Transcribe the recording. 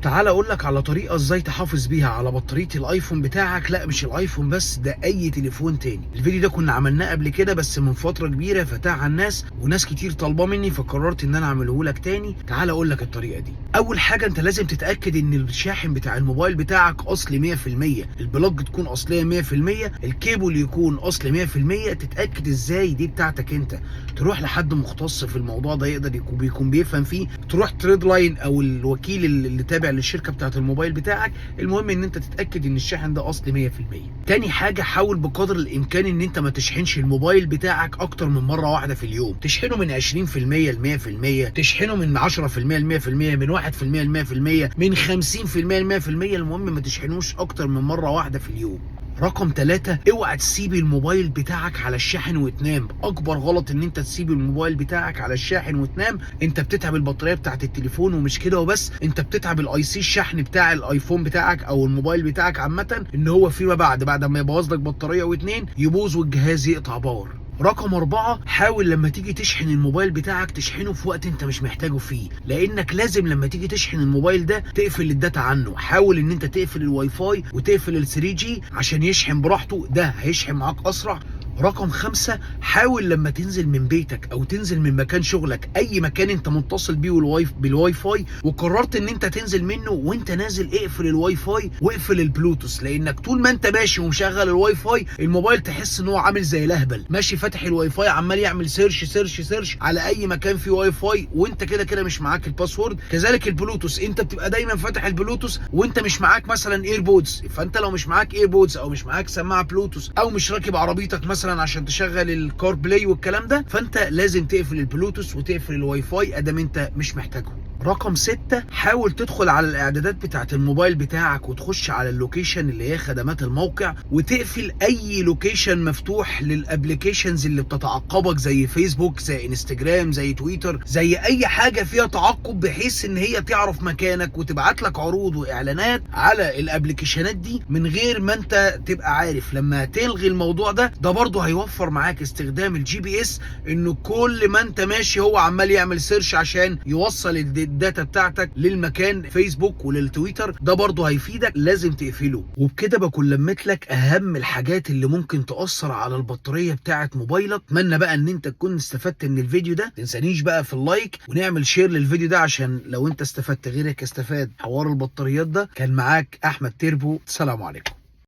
تعال اقول لك على طريقه ازاي تحافظ بيها على بطارية الايفون بتاعك. لا مش الايفون بس، ده اي تليفون تاني. الفيديو ده كنا عملناه قبل كده بس من فترة كبيره، فتح على الناس وناس كتير طالباه مني، فقررت ان انا اعمله لك تاني. تعال اقول لك الطريقة دي. اول حاجة انت لازم تتاكد ان الشاحن بتاع الموبايل بتاعك اصلي 100%، ال plug تكون اصلية 100%، الكيبل يكون اصلي 100%. تتاكد ازاي دي بتاعتك انت؟ تروح لحد مختص في الموضوع ده يقدر يكون بيفهم فيه، تروح Tradeline او الوكيل اللي تابع للشركة بتاعت الموبايل بتاعك. المهم ان انت تتاكد ان الشاحن ده اصلي 100%. تاني حاجة، حاول بقدر الامكان ان انت ما تشحنش الموبايل بتاعك اكتر من مرة واحدة في اليوم. تشحنه من 20% ل 100%، تشحنه من 10% ل 100%، من 1% ل 100%، من 50% ل 100%. المهم ما تشحنوش اكتر من مرة واحدة في اليوم. رقم 3، اوعى تسيب الموبايل بتاعك على الشاحن وتنام. اكبر غلط ان انت تسيب الموبايل بتاعك على الشاحن وتنام. انت بتتعب البطارية بتاعت التليفون، ومش كده وبس، انت بتتعب ال IC الشحن بتاع الايفون بتاعك او الموبايل بتاعك عامه، ان هو فيما بعد ما يبوظ لك بطارية واتنين يبوظ والجهاز يقطع power. رقم 4، حاول لما تيجي تشحن الموبايل بتاعك تشحنه في وقت انت مش محتاجه فيه، لانك لازم لما تيجي تشحن الموبايل ده تقفل ال data عنه. حاول ان انت تقفل الواي فاي وتقفل ال 3G عشان يشحن براحته، ده هيشحن معاك اسرع. رقم 5، حاول لما تنزل من بيتك او تنزل من مكان شغلك، اي مكان انت متصل بيه بالواي فاي وقررت ان انت تنزل منه، وانت نازل اقفل الواي فاي واقفل البلوتوث، لانك طول ما انت ماشي ومشغل الواي فاي الموبايل تحس ان هو عامل زي الاهبل، ماشي فاتح الواي فاي عمال يعمل search search search على اي مكان فيه واي فاي، وانت كده كده مش معاك ال password. كذلك البلوتوث، انت بتبقى دايما فاتح البلوتوث وانت مش معاك مثلا AirPods، فانت لو مش معاك AirPods او مش معاك سماعه بلوتوث او مش راكب عربيتك مثلا عشان تشغل ال CarPlay والكلام ده، فانت لازم تقفل البلوتوث وتقفل الواي فاي ادام انت مش محتاجهم. رقم 6، حاول تدخل على الاعدادات بتاعت الموبايل بتاعك وتخش على ال location اللي هي خدمات الموقع، وتقفل اي location مفتوح لل applications اللي بتتعقبك زي فيسبوك، زي انستجرام، زي تويتر، زي اي حاجة فيها تعقب، بحيث ان هي تعرف مكانك وتبعت لك عروض واعلانات على ال applicationات دي من غير ما انت تبقى عارف. لما تلغي الموضوع ده، ده برضه هيوفر معاك استخدام ال GPS، انه كل ما انت ماشي هو عمال يعمل search عشان يوصل ال data بتاعتك للمكان فيسبوك وللتويتر، ده برضه هيفيدك، لازم تقفله. وبكده بكون لميت لك اهم الحاجات اللي ممكن تاثر على البطارية بتاعه موبايلك. اتمنى بقى ان انت تكون استفدت من الفيديو ده. تنسانيش بقى في ال like ونعمل share للفيديو ده عشان لو انت استفدت غيرك استفاد. حوار البطاريات ده كان معاك احمد تيربو، السلام عليكم.